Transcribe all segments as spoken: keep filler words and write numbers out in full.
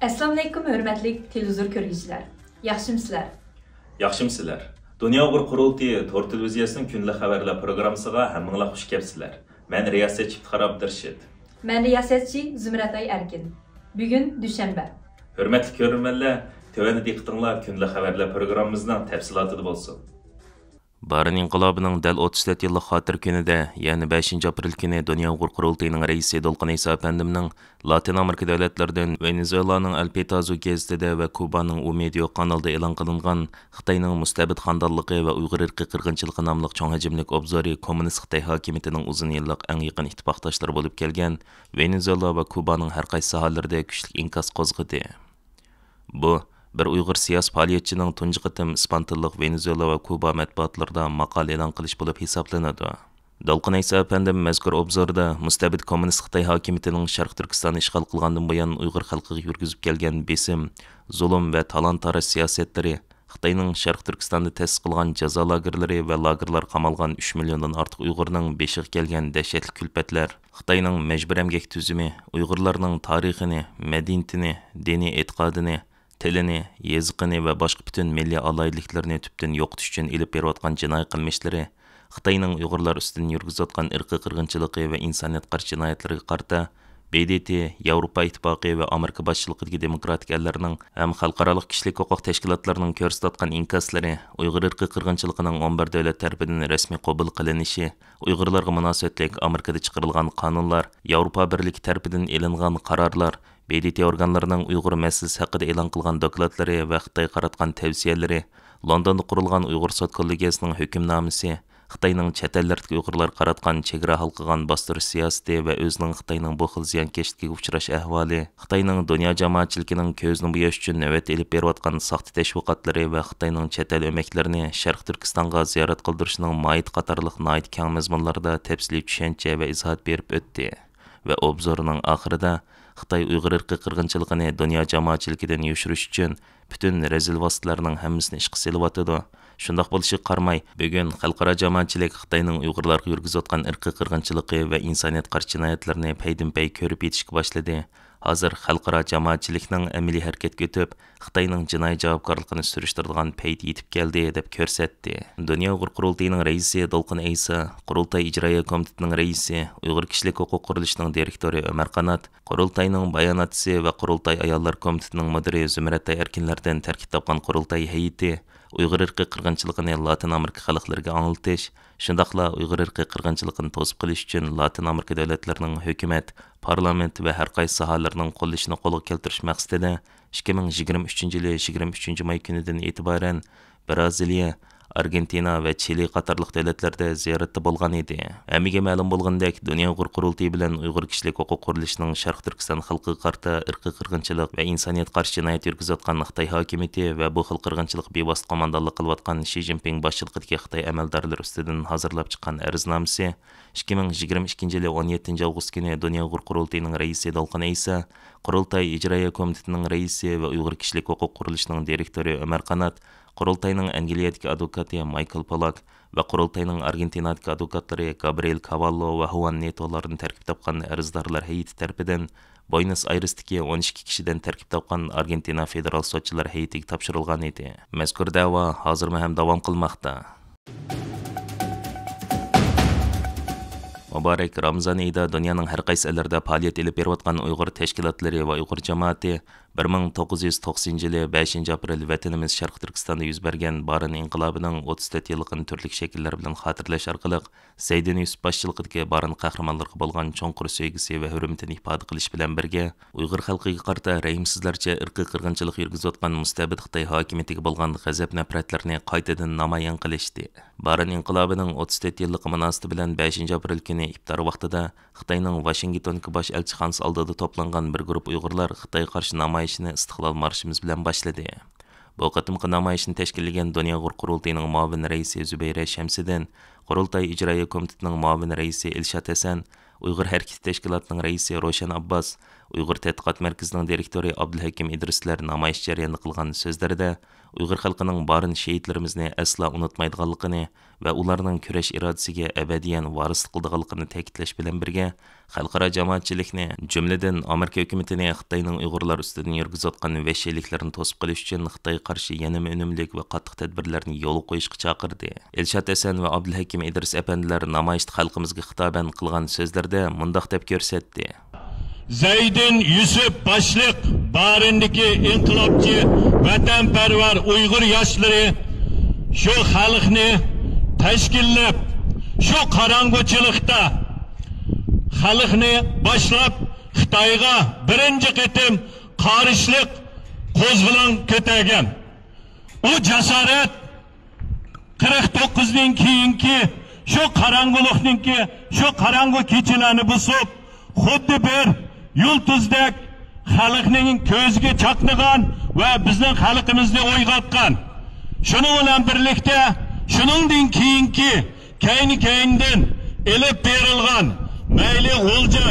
ئەسسالامۇئەلەيكۇم، ھۆرمەتلىك تېلېۋىزور كۆرگۈچىلەر. ياخشىمۇسىلەر؟ ياخشىمۇسىلەر؟ دۇنيا ئۇيغۇر قۇرۇلتىيى تور تېلېۋىزىيەسىنىڭ كۈندىلىك خەۋەرلەر پروگراممىسىغا ھەممىڭلار خۇش كەپسىلەر. مەن رىياسەتچى ئىپتىخار ئابدۇرېشىت. مەن رىياسەتچى زۇمرەتئاي ئەركىن. بۈگۈن دۈشەنبە. ھۆرمەتلىك كۆرۈرمەنلەر، تۆۋەندە دىققىتىڭلار كۈندىلىك خەۋەرلەر پروگراممىمىزنىڭ تەپسىلاتىدا بولسۇن. بارىن ئىنقىلابىنىڭ دەل ئوتتۇز تۆت يىللىق خاتىرە كۈنىدە، يەنى بەشىنچى ئاپرېل كۈنى دۇنيا ئۇيغۇر قۇرۇلتىيىنىڭ رەئىسى دولقۇن ئەيسا ئەپەندىمنىڭ لاتىن ئامېرىكا دۆلەتلىرىدىن ۋېنېزۇېلانىڭ ئەل پېتازو گېزىتىدە ۋە كۇبانىڭ ئۇ مېدىيا قانىلىدا ئېلان قىلىنغان خىتاينىڭ مۇستەبىت خانىدانلىقى ۋە ئۇيغۇر ئىرقىي قىرغىنچىلىقى ناملىق چوڭ ھەجىملىك ئوبزورى كوممۇنىست خىتاي ھاكىمىيىتىنىڭ ئۇزۇن يىللىق ئەڭ يېقىن ئىتتىپاقداشلىرى بولۇپ كەلگەن ۋېنېزۇېلا ۋە كۇبانىڭ ھەر قايسى ساھەلىرىدە كۈچلۈك ئىنكاس قوزغىدى. بۇ، بىر ئۇيغۇر سىياسىي پائالىيەتچىنىڭ تۇنجى قېتىم ئىسپان تىللىق ۋېنېزۇېلا ۋە كۇبا مەتبۇئاتلىرىدا ماقالە ئېلان قىلىش بولۇپ ھېسابلىنىدۇ. دولقۇن ئەيسا ئەپەندىم مەزكۇر ئوبزوردا مۇستەبىت كوممۇنىست خىتاي ھاكىمىيىتىنىڭ شەرقىي تۈركىستاننى ئىشغال قىلغاندىن بۇيان ئۇيغۇر خەلقىگە يۈرگۈزۈپ كەلگەن بېسىم، زۇلۇم ۋە تالان-تاراج سىياسەتلىرى، خىتاينىڭ شەرقىي تۈركىستاندا تەسىس قىلغان جازا لاگېرلىرى ۋە لاگېرلارغا قامالغان ئۈچ مىليوندىن ئارتۇق ئۇيغۇرنىڭ بېشىغا كەلگەن دەھشەتلىك كۈلپەتلەر، خىتاينىڭ مەجبۇرىي ئەمگەك تۈزۈمى، ئۇيغۇرلارنىڭ تارىخىنى، مەدەنىيىتىنى، دىنىي ئېتىقادىنى، تىلىنى، يېزىقىنى ۋە باشقا پۈتۈن مىللىي ئالاھىدىلىكلىرىنى تۈپتىن يوقىتىش ئۈچۈن ئېلىپ بېرىۋاتقان جىنايى قىلمىشلىرى، خىتاينىڭ ئۇيغۇرلار ئۈستىدىن يۈرگۈزۈۋاتقان ئىرقىي قىرغىنچىلىقى ۋە ئىنسانىيەتكە قارشى جىنايەتلىرىگە قارىتا، ب د ت، ياۋروپا ئىتتىپاقى ۋە ئامېرىكا باشچىلىقىدىكى دېموكراتىك ئەللەرنىڭ ھەم خەلقئارالىق كىشىلىك ھوقۇق تەشكىلاتلىرىنىڭ كۆرسىتىۋاتقان ئىنكاسلىرى، ئۇيغۇر ئىرقىي قىرغىنچىلىقىنىڭ ئون بىر دۆلەت تەرىپىدىن رەسمىي قوبۇل قىلىنىشى، ئۇيغۇرلارغا مۇناسىۋەتلىك ئامېرىكىدا چىقىرىلغان قانۇنلار، ياۋروپا بىرلىكى تەرىپىدىن ئېلىنغان قارارلار، ب د ت ئورگانلىرىنىڭ ئۇيغۇر مەسىلىسى ھەققىدە ئېلان قىلغان دوكلاتلىرى ۋە خىتايغا قاراتقان تەۋسىيەلىرى، لوندوندا قۇرۇلغان ئۇيغۇر سوت كوللېگىيەسىنىڭ ھۆكۈمنامىسى، خىتاينىڭ چەت ئەللەردىكى ئۇيغۇرلارغا قاراتقان چېگرا ھالقىغان باستۇرۇش سىياسىتى ۋە ئۆزىنىڭ خىتاينىڭ بۇ خىل زىيانكەشلىكىگە ئۇچراش ئەھۋالى، خىتاينىڭ دۇنيا جامائەتچىلىكىنىڭ كۆزىنى بوياش ئۈچۈن نۆۋەتتە ئېلىپ بېرىۋاتقان ساختا تەشۋىقاتلىرى ۋە خىتاينىڭ چەت ئەل ئۆمەكلىرىنى شەرقىي تۈركىستانغا زىيارەت قىلدۇرۇشىنىڭ ماھىيىتى قاتارلىق ناھايىتى كەڭ مەزمۇنلاردا تەپسىلىي چۈشەنچە ۋە ئىزاھات بېرىپ ئۆتتى. ۋە ئوبزورنىڭ ئاخىرىدا خىتاي ئۇيغۇر ئىرقىي قىرغىنچىلىقىنى دۇنيا جامائەتچىلىكىدىن يوشۇرۇش ئۈچۈن پۈتۈن رەزىل ۋاسىتىلەرنىڭ ھەممىسىنى ئىشقا سېلىۋاتىدۇ. شۇنداق بولۇشىغا قارىماي، بۈگۈن خەلقئارا جامائەتچىلىك خىتاينىڭ ئۇيغۇرلارغا يۈرگۈزۈۋاتقان ئىرقىي قىرغىنچىلىقى ۋە ئىنسانىيەتكە قارشى جىنايەتلىرىنى پەيدىنپەي كۆرۈپ يېتىشكە باشلىدى. ھازىر خەلقئارا جامائەتچىلىكنىڭ ئەمەلىي ھەرىكەتكە ئۆتۈپ، خىتاينىڭ جىنايى جاۋابكارلىقىنى سۈرۈشتۈرىدىغان پەيت يېتىپ كەلدى، دەپ كۆرسەتتى. دۇنيا ئۇيغۇر قۇرۇلتىيىنىڭ رەئىسى دولقۇن ئەيسا، قۇرۇلتاي ئىجرائىيە كومىتېتىنىڭ رەئىسى، ئۇيغۇر كىشىلىك ھوقۇق قۇرۇلۇشىنىڭ دىرېكتورى ئۆمەر قانات، قۇرۇلتاينىڭ باياناتچىسى ۋە قۇرۇلتاي ئاياللار كومىتېتىنىڭ مۇدىرى زۇمرەتئاي ئەركىنلەردىن تەركىب تاپقان قۇرۇلتاي ھەيئىتى ئۇيغۇر ئىرقىي قىرغىنچىلىقىنى لاتىن ئامېرىكا خەلقلىرىگە ئاڭلىتىش، شۇنداقلا ئۇيغۇر ئىرقىي قىرغىنچىلىقىنى توسۇپ قېلىش ئۈچۈن لاتىن ئامېرىكا دۆلەتلىرىنىڭ ھۆكۈمەت، پارلامېنت ۋە ھەر قايسى ساھەلەرنىڭ قوللىشىنى قولغا كەلتۈرۈش مەقسىتىدە، ئىككى مىڭ يىگىرمە ئۈچىنچى يىلى يىگىرمە ئۈچىنچى ماي كۈنىدىن ئېتىبارەن، بىرازىلىيە، ئارگېنتىنا ۋە چىلى قاتارلىق دۆلەتلەردە زىيارەتتە بولغان ئىدى. ھەممىگە مەلۇم بولغىنىدەك، دۇنيا ئۇيغۇر قۇرۇلتىيى بىلەن ئۇيغۇر كىشىلىك ھوقۇق قۇرۇلۇشىنىڭ شەرقىي تۈركىستان خەلقىگە قارىتا ئىرقىي قىرغىنچىلىق ۋە ئىنسانىيەتكە قارشى جىنايەت يۈرگۈزۈۋاتقان خىتاي ھاكىمىيىتى ۋە بۇ خىل قىرغىنچىلىققا بىۋاسىتە قوماندانلىق قىلىۋاتقان شى جىنپىڭ باشچىلىقىدىكى خىتاي ئەمەلدارلىرى ئۈستىدىن ھازىرلاپ چىققان ئەرزنامىسى، ئىككى مىڭ يىگىرمە ئىككىنچى يىلى ئون يەتتىنچى ئاۋغۇست كۈنى دۇنيا ئۇيغۇر قۇرۇلتىيىنىڭ رەئىسى دولقۇن ئەيسا، قۇرۇلتاي ئىجرائىيە كومىتېتىنىڭ رەئىسى ۋە ئۇيغۇر كىشىلىك ھوقۇق قۇرۇلۇشىنىڭ دىرېكتورى ئۆمەر قانات، قۇرۇلتاينىڭ ئەنگلىيەدىكى ئادۋوكاتى مايكل پولاك ۋە قۇرۇلتاينىڭ ئارگېنتىنادىكى ئادۋوكاتلىرى گابرىئېل كاۋاللو ۋە خۇئان نېتولارنى تەركىب تاپقان ئەرزدارلار ھەيئىتى تەرىپىدىن بوينس ئايرېستىكى ئون ئىككى كىشىدىن تەركىب تاپقان ئارگېنتىنا فېدېرال سوتچىلار ھەيئىتىگە تاپشۇرۇلغان ئىدى. مەزكۇر دەۋا ھازىرمۇ ھەم داۋام قىلماقتا. مۇبارەك رامىزان ئېيىدا دۇنيانىڭ ھەر قايسى ئەللىرىدە پائالىيەت ئېلىپ بېرىۋاتقان ئۇيغۇر تەشكىلاتلىرى ۋە ئۇيغۇر جامائىتى بىر مىڭ توققۇز يۈز توقسىنىنچى يىلى بەشىنچى ئاپرېل ۋەتىنىمىز شەرقىي تۈركىستاندا يۈز بەرگەن بارىن ئىنقىلابىنىڭ ئوتتۇز تۆت يىللىقىنى تۈرلۈك شەكىللەر بىلەن خاتىرىلەش ئارقىلىق، زەيدىن يۈسۈپ باشچىلىقىدىكى بارىن قەھرىمانلىرىغا بولغان چوڭقۇر سۆيگۈسى ۋە ھۆرمىتىنى ئىپادە قىلىش بىلەن بىرگە، ئۇيغۇر خەلقىگە قارىتا رەھىمسىزلەرچە ئىرقىي قىرغىنچىلىق يۈرگۈزۈۋاتقان مۇستەبىت خىتاي ھاكىمىيىتىگە بولغان غەزەپ-نەپرەتلىرىنى قايتىدىن نامايان قىلىشتى. بارىن ئىنقىلابىنىڭ ئوتتۇز تۆت يىللىقى مۇناسىۋىتى بىلەن بەشىنچى ئاپرېل كۈنى ئىپتار ۋاقتىدا خىتاينىڭ ۋاشىنگتوندىكى باش ئەلچىخانىسى ئالدىدا توپلانغان بىر گۇرۇپپا ئۇيغۇرلار خىتايغا قارشى نامايىشىنى ئىستىقلال مارشىمىز بىلەن باشلىدى. بۇ قېتىمقى نامايىشنى تەشكىللىگەن دۇنيا ئۇيغۇر قۇرۇلتىيىنىڭ مۇئاۋىن رەئىسى زۇبەيرە شەمسىدىن، قۇرۇلتاي ئىجرائىيە كومىتېتىنىڭ مۇئاۋىن رەئىسى ئىلشات ھەسەن، ئۇيغۇر ھەرىكىتى تەشكىلاتىنىڭ رەئىسى روشەن ئابباس، ئۇيغۇر تەتقىقات مەركىزىنىڭ دىرېكتورى ئابدۇلھەكىم ئىدرىسلەر نامايىش جەريانىدا قىلغان سۆزلىرىدە، ئۇيغۇر خەلقىنىڭ بارىن شېھىتلىرىمىزنى ئەسلا ئۇنتۇمايدىغانلىقىنى ۋە ئۇلارنىڭ كۈرەش ئىرادىسىگە ئەبەدىيەن ۋارىسلىق قىلىدىغانلىقىنى تەكىتلەش بىلەن بىرگە، خەلقئارا جامائەتچىلىكنى، جۈملىدىن ئامېرىكا ھۆكۈمىتىنى خىتاينىڭ ئۇيغۇرلار ئۈستىدىن يۈرگۈزۈۋاتقان ۋەھشىيلىكلىرىنى توسۇپ قېلىش ئۈچۈن خىتايغا قارشى يەنىمۇ ئۈنۈملۈك ۋە قاتتىق تەدبىرلەرنى يولغا قويۇشقا چاقىردى. ئىلشات ھەسەن ۋە ئابدۇلھەكىم ئىدرىس ئەپەندىلەر نامايىشتا خەلقىمىزگە خىتابەن قىلغان سۆزلىرىدە مۇنداق دەپ كۆرسەتتى. زەيدىن يۈسۈپ باشلىق بارىندىكى ئىنقىلابچى، ۋەتەنپەرۋەر ئۇيغۇر ياشلىرى شۇ خەلقنى تەشكىللەپ، شۇ قاراڭغۇچىلىقتا خەلقنى باشلاپ، خىتايغا بىرىنچى قېتىم قارشىلىق قوزغىلاڭ كۆتەرگەن. ئۇ جاسارەت قىرىق توققۇزدىن كېيىنكى شۇ قاراڭغۇلۇقنىڭكى، شۇ قاراڭغۇ كېچىلەرنى بۇزۇپ، خۇددى بىر يۇلتۇزدەك خەلقنىڭ كۆزىگە چاقنىغان ۋە بىزنىڭ خەلقىمىزنى ئويغاتقان. شۇنىڭ بىلەن بىرلىكتە، شۇنىڭدىن كېيىنكى كەينى-كەينىدىن ئېلىپ بېرىلغان، مەيلى غۇلجا،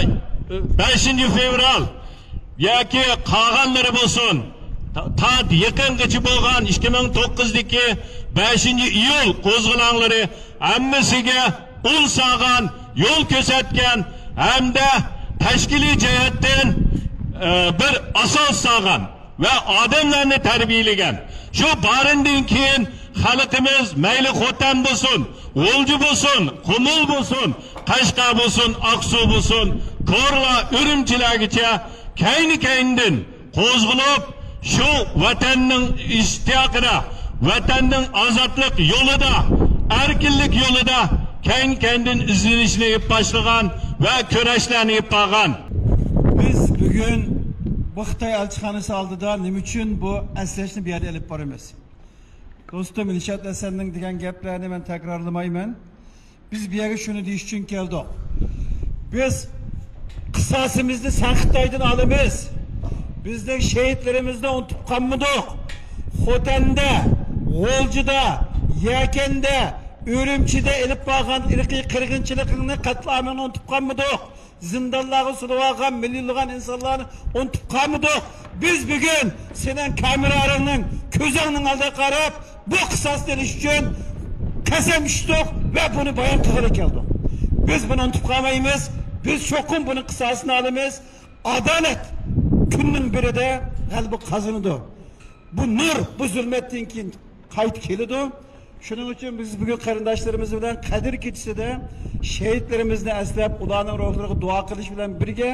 بەشىنچى فېۋرال ياكى قالغانلىرى بولسۇن، تا، تا يېقىنغىچە بولغان ئىككى مىڭ توققۇزدىكى بەشىنچى ئىيۇل قوزغىلاڭلىرى ھەممىسىگە ئۇل سالغان، يول كۆرسەتكەن ھەمدە تەشكىلىي جەھەتتىن، ئە، بىر ئاساس سالغان ۋە ئادەملەرنى تەربىيەلىگەن. شۇ بارىندىن كېيىن خەلقىمىز مەيلى خوتەن بولسۇن، غۇلجا بولسۇن، قۇمۇل بولسۇن، قەشقەر بولسۇن، ئاقسۇ بولسۇن، كورلا، ئۈرۈمچىلەرگىچە كەينى-كەينىدىن قوزغىلىپ، شۇ ۋەتەننىڭ ئىشتىياقىدا، ۋەتەننىڭ ئازادلىق يولىدا، ئەركىنلىك يولىدا كەينى-كەينىدىن ئىزدىنىشنى ئېلىپ باشلىغان ۋە كۈرەشلەرنى ئېلىپ بارغان. بىز بۈگۈن بۇ خىتاي ئەلچىخانىسى ئالدىدا نېمە ئۈچۈن بۇ ئەسلەشنى بۇ يەردە ئېلىپ بارىمىز؟ دوستۇم ئىلشات ھەسەننىڭ دېگەن گەپلەرنى مەن تەكرارلىمايمەن. بىز بۇ يەرگە شۇنى دېيىش ئۈچۈن كەلدۇق. بىز قىساسىمىزنى سەن خىتايدىن ئالىمىز. بىزنىڭ شېھىتلىرىمىزنى ئۇنتۇپ قالمىدۇق. خوتەندە، غۇلجىدا، يەكەندە، ئۈرۈمچىدە ئېلىپ بارغان ئىرقىي قىرغىنچىلىقىڭنى، قەتلىئامىڭنى ئۇنتۇپ قالمىدۇق. زىندانلارغا سولىۋالغان مىليونلىغان ئىنسانلارنى ئۇنتۇپ قالمىدۇق. بىز بۈگۈن سېنىڭ كامېرالىرىڭنىڭ كۆزۈڭنىڭ ئالدىغا قاراپ، بۇ قىساسنى ئېلىش ئۈچۈن قەسەم ئىچتۇق ۋە بۇنى بايان قىلغىلى كەلدۇق. بىز بۇنى ئۇنتۇپ قالمايمىز. بىز چوقۇم بۇنى قىساسىنى ئالىمىز. ئادالەت كۈننىڭ بىرىدە غەلىبە قازىنىدۇ. بۇ نۇر، بۇ زۇلمەتتىن كېيىن قايتا كېلىدۇ. شۇنىڭ ئۈچۈن بىز بۈگۈن قېرىنداشلىرىمىز بىلەن قەدىر كېچىسىدە شېھىتلىرىمىزنى ئەسلەپ، ئۇلارنىڭ روھلىرىغا دۇئا قىلىش بىلەن بىرگە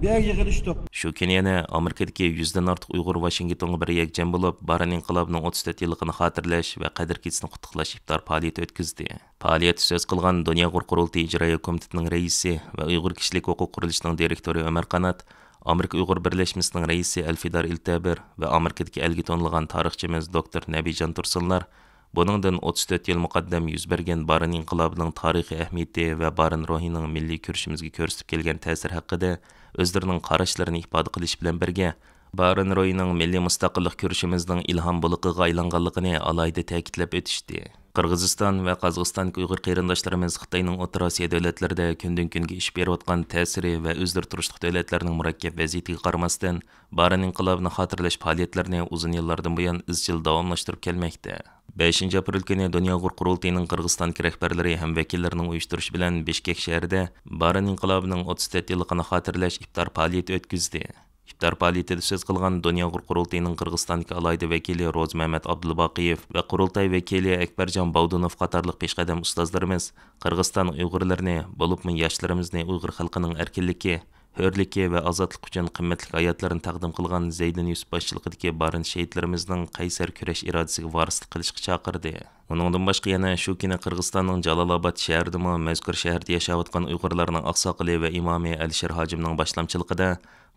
بۇ يەرگە يىغىلىشتۇق. شۇ كۈنى يەنە ئامېرىكىدىكى يۈزدىن ئارتۇق ئۇيغۇر ۋاشىنگتونغا بىر يەكجەم بولۇپ، بارىن ئىنقىلابىنىڭ ئوتتۇز تۆت يىللىقىنى خاتىرىلەش ۋە قەدىر كېچىسىنى قۇتلۇقلاش ئىپتار پائالىيىتى ئۆتكۈزدى. پائالىيەتتە سۆز قىلغان دۇنيا ئۇيغۇر قۇرۇلتىيى ئىجرائىيە كومىتېتىنىڭ رەئىسى ۋە ئۇيغۇر كىشىلىك ھوقۇق قۇرۇلۇشىنىڭ دىرېكتورى ئۆمەر قانات، ئامېرىكا ئۇيغۇر بىرلەشمىسىنىڭ رەئىسى ئەلفىدار ئىلتەبىر ۋە ئامېرىكىدىكى ئەلگە تونۇلغان تارىخچىمىز دوكتور نەبىجان تۇرسۇنلار بۇنىڭدىن ئوتتۇز تۆت يىل مۇقەددەم يۈز بەرگەن بارىن ئىنقىلابىنىڭ تارىخىي ئەھمىيىتى ۋە بارىن روھىنىڭ مىللىي كۈرىشىمىزگە كۆرسىتىپ كەلگەن تەسىرى ھەققىدە ئۆزلىرىنىڭ قاراشلىرىنى ئىپادە قىلىش بىلەن بىرگە، بارىن روھىنىڭ مىللىي مۇستەقىللىق كۈرىشىمىزنىڭ ئىلھام بۇلىقىغا ئايلانغانلىقىنى ئالاھىدە تەكىتلەپ ئۆتۈشتى. قىرغىزىستان ۋە قازاقىستاندىكى ئۇيغۇر قېرىنداشلىرىمىز خىتاينىڭ ئوتتۇرا ئاسىيا دۆلەتلىرىدە كۈندىن-كۈنگە ئېشىپ بېرىۋاتقان تەسىرى ۋە ئۆزلىرى تۇرۇشلۇق دۆلەتلەرنىڭ مۇرەككەپ ۋەزىيىتىگە قارىماستىن، بارىن ئىنقىلابىنى خاتىرىلەش پائالىيەتلىرىنى ئۇزۇن يىللاردىن بۇيان ئىزچىل داۋاملاشتۇرۇپ كەلمەكتە. بەشىنچى ئاپرېل كۈنى دۇنيا ئۇيغۇر قۇرۇلتىيىنىڭ قىرغىزىستاندىكى رەھبەرلىرى ھەم ۋەكىللىرىنىڭ ئۇيۇشتۇرۇشى بىلەن بىشكەك شەھىرىدە بارىن ئىنقىلابىنىڭ ئوتتۇز تۆت يىللىقىنى خاتىرىلەش ئىپتار پائالىيىتى ئۆتكۈزدى. ئىپتار پائالىيىتىدە سۆز قىلغان دۇنيا ئۇيغۇر قۇرۇلتىيىنىڭ قىرغىزىستاندىكى ئالاھىدە ۋەكىلى روزى مەمەت ئابدۇلباقىيېف ۋە قۇرۇلتاي ۋەكىلى ئەكبەرجان باۋدۇنوف قاتارلىق پېشقەدەم ئۇستازلىرىمىز قىرغىزىستان ئۇيغۇرلىرىنى، بولۇپمۇ ياشلىرىمىزنى ئۇيغۇر خەلقىنىڭ ئەركىنلىكى، ھۆرلۈكى ۋە ئازادلىقى ئۈچۈن قىممەتلىك ھاياتلىرىنى تەقدىم قىلغان زەيدىن يۈسۈپ باشچىلىقىدىكى بارىن شېھىتلىرىمىزنىڭ قەيسەر كۈرەش ئىرادىسىگە ۋارىسلىق قىلىشقا چاقىردى. ئۇنىڭدىن باشقا، يەنە شۇ كۈنى قىرغىزىستاننىڭ جالال ئاباد شەھىرىدىمۇ مەزكۇر شەھەردە ياشاۋاتقان ئۇيغۇرلارنىڭ ئاقساقىلى ۋە ئىمامى ئەلىشىر ھاجىمنىڭ باشلامچىلىقىدا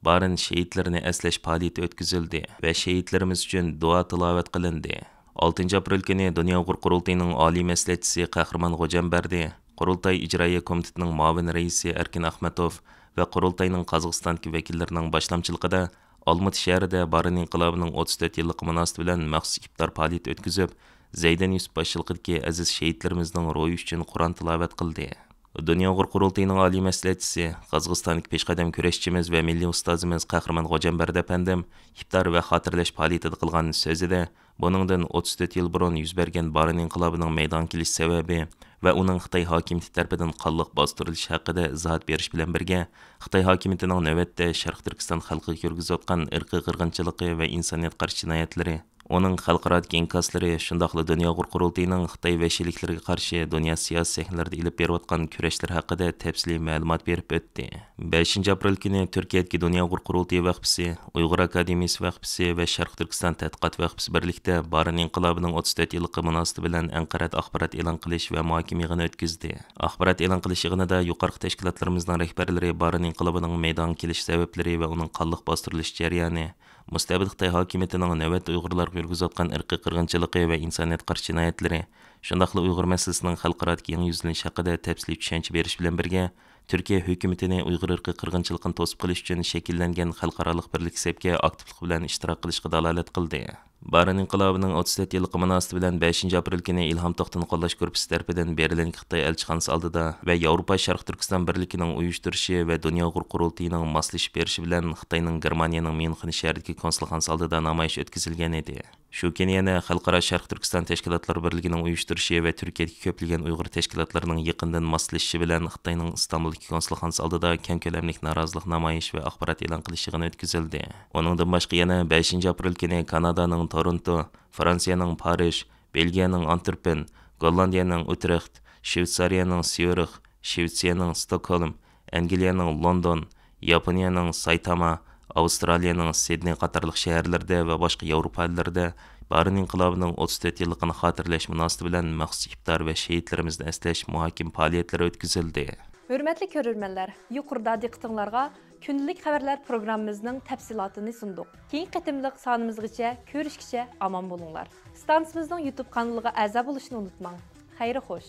بارىن شېھىتلىرىنى ئەسلەش پائالىيىتى ئۆتكۈزۈلدى ۋە شېھىتلىرىمىز ئۈچۈن دۇئا تىلاۋەت قىلىندى. ئالتىنچى ئاپرېل كۈنى دۇنيا ئۇيغۇر قۇرۇلتىيىنىڭ ئالىي مەسلىھەتچىسى قەھرىمان غوجامبەردى، قۇرۇلتاي ئىجرائىيە كومىتېتىنىڭ مۇئاۋىن رەئىسى ئەركىن ئەخمەتوف ۋە قۇرۇلتاينىڭ قازاقىستاندىكى ۋەكىللىرىنىڭ باشلامچىلىقىدا ئالمۇتى شەھىرىدە بارىن ئىنقىلابىنىڭ ئوتتۇز تۆت يىللىقى مۇناسىۋىتى بىلەن مەخسۇس ئىپتار پائالىيىتى ئۆتكۈزۈپ، زەيدىن يۈسۈپ باشچىلىقىدىكى ئەزىز شېھىتلىرىمىزنىڭ روھى ئۈچۈن قۇرئان تىلاۋەت قىلدى. دۇنيا ئۇيغۇر قۇرۇلتىيىنىڭ ئالىي مەسلىھەتچىسى، قازاقىستاندىكى پېشقەدەم كۈرەشچىمىز ۋە مىللىي ئۇستازىمىز قەھرىمان غوجامبەردى ئەپەندىم ئىپتار ۋە خاتىرىلەش پائالىيىتىدە قىلغان سۆزىدە، بۇنىڭدىن ئوتتۇز تۆت يىل بۇرۇن يۈز بەرگەن بارىن ئىنقىلابىنىڭ مەيدانغا كېلىش سەۋەبى ۋە ئۇنىڭ خىتاي ھاكىمىيىتى تەرىپىدىن قانلىق باستۇرۇلۇشى ھەققىدە ئىزاھات بېرىش بىلەن بىرگە، خىتاي ھاكىمىيىتىنىڭ نۆۋەتتە شەرقىي تۈركىستان خەلقىگە يۈرگۈزۈۋاتقان ئىرقىي قىرغىنچىلىقى ۋە ئىنسانىيەتكە قارشى جىنايەتلىرى، ئۇنىڭ خەلقئارادىكى ئىنكاسلىرى، شۇنداقلا دۇنيا ئۇيغۇر قۇرۇلتىيىنىڭ خىتاي ۋەھشىيلىكلىرىگە قارشى دۇنيا سىياسىي سەھنىلىرىدە ئېلىپ بېرىۋاتقان كۈرەشلىرى ھەققىدە تەپسىلىي مەلۇمات بېرىپ ئۆتتى. بەشىنچى ئاپرېل كۈنى تۈركىيەدىكى دۇنيا ئۇيغۇر قۇرۇلتىيى ۋەقپىسى، ئۇيغۇر ئاكادېمىيىسى ۋەقپىسى ۋە شەرقىي تۈركىستان تەتقىقات ۋەقپىسى بىرلىكتە بارىن ئىنقىلابىنىڭ ئوتتۇز تۆت يىللىقى مۇناسىۋىتى بىلەن ئەنقەرەدە ئاخبارات ئېلان قىلىش ۋە مۇھاكىمە يىغىنى ئۆتكۈزدى. ئاخبارات ئېلان قىلىش يىغىنىدا يۇقىرىقى تەشكىلاتلىرىمىزنىڭ رەھبەرلىرى بارىن ئىنقىلابىنىڭ مەيدانغا كېلىش سەۋەبلىرى ۋە ئۇنىڭ قانلىق باستۇرۇلۇش جەريانى، مۇستەبىت خىتاي ھاكىمىيىتىنىڭ نۆۋەتتە ئۇيغۇرلارغا يۈرگۈزۈۋاتقان ئىرقىي قىرغىنچىلىقى ۋە ئىنسانىيەتكە قارشى جىنايەتلىرى، شۇنداقلا ئۇيغۇر مەسىلىسىنىڭ خەلقئارادىكى يېڭى يۈزلىنىشى ھەققىدە تەپسىلىي چۈشەنچە بېرىش بىلەن بىرگە، تۈركىيە ھۆكۈمىتىنى ئۇيغۇر ئىرقىي قىرغىنچىلىقىنى توسۇپ قېلىش ئۈچۈن شەكىللەنگەن خەلقئارالىق بىرلىك سەپكە ئاكتىپلىق بىلەن ئىشتىراك قىلىشقا دالالەت قىلدى. بارىن ئىنقىلابىنىڭ ئوتتۇز تۆت يىللىقى مۇناسىۋىتى بىلەن بەشىنچى ئاپرېل كۈنى ئىلھام توختىنى قوللاش گۇرۇپپىسى تەرىپىدىن بېرلىندىكى خىتاي ئەلچىخانىسى ئالدىدا ۋە ياۋروپا شەرقىي تۈركىستان بىرلىكىنىڭ ئۇيۇشتۇرۇشى ۋە دۇنيا ئۇيغۇر قۇرۇلتىيىنىڭ ماسلىشىپ بېرىشى بىلەن خىتاينىڭ گېرمانىيەنىڭ ميۇنخېن شەھىرىدىكى كونسۇلخانىسى ئالدىدا نامايىش ئۆتكۈزۈلگەن ئىدى. شۇ كۈنى يەنە خەلقئارا شەرقىي تۈركىستان تەشكىلاتلار بىرلىكىنىڭ ئۇيۇشتۇرۇشى ۋە تۈركىيەدىكى كۆپلىگەن ئۇيغۇر تەشكىلاتلىرىنىڭ يېقىندىن ماسلىشىشى بىلەن خىتاينىڭ ئىستانبۇلدىكى كونسۇلخانىسى ئالدىدا كەڭ كۆلەملىك نارازىلىق نامايىش ۋە ئاخبارات ئېلان قىلىش يىغىنى ئۆتكۈزۈلدى. ئۇنىڭدىن باشقا يەنە بەشىنچى ئاپرېل كۈنى كانادانىڭ تورونتو، فرانسىيەنىڭ پارىژ، بېلگىيەنىڭ ئانتۋېرپېن، گوللاندىيەنىڭ ئۇترېخت، شۋېتسارىيەنىڭ سيۇرىخ، شۋېتسىيەنىڭ ستوكھولم، ئەنگلىيەنىڭ لوندون، ياپونىيەنىڭ سايتاما، ئاۋسترالىيەنىڭ سىدنېي قاتارلىق شەھەرلىرىدە ۋە باشقا ياۋروپا ئەللىرىدە بارىن ئىنقىلابىنىڭ ئوتتۇز تۆت يىللىقىنى خاتىرىلەش مۇناسىۋىتى بىلەن مەخسۇس ئىپتار ۋە شېھىتلىرىمىزنى ئەسلەش مۇھاكىمە پائالىيەتلىرى ئۆتكۈزۈلدى. ھۆرمەتلىك كۆرۈرمەنلەر، يۇقىرىدا دىققىتىڭلارغا كۈندىلىك خەۋەرلەر پروگراممىمىزنىڭ تەپسىلاتىنى سۇندۇق. كېيىنكى قېتىملىق سانىمىزغىچە كۆرۈشكىچە ئامان بولۇڭلار. ئىستانسىمىزنىڭ يۇتۇب قانىلىغا ئەزا بولۇشنى ئۇنتۇماڭ. خەير خوش.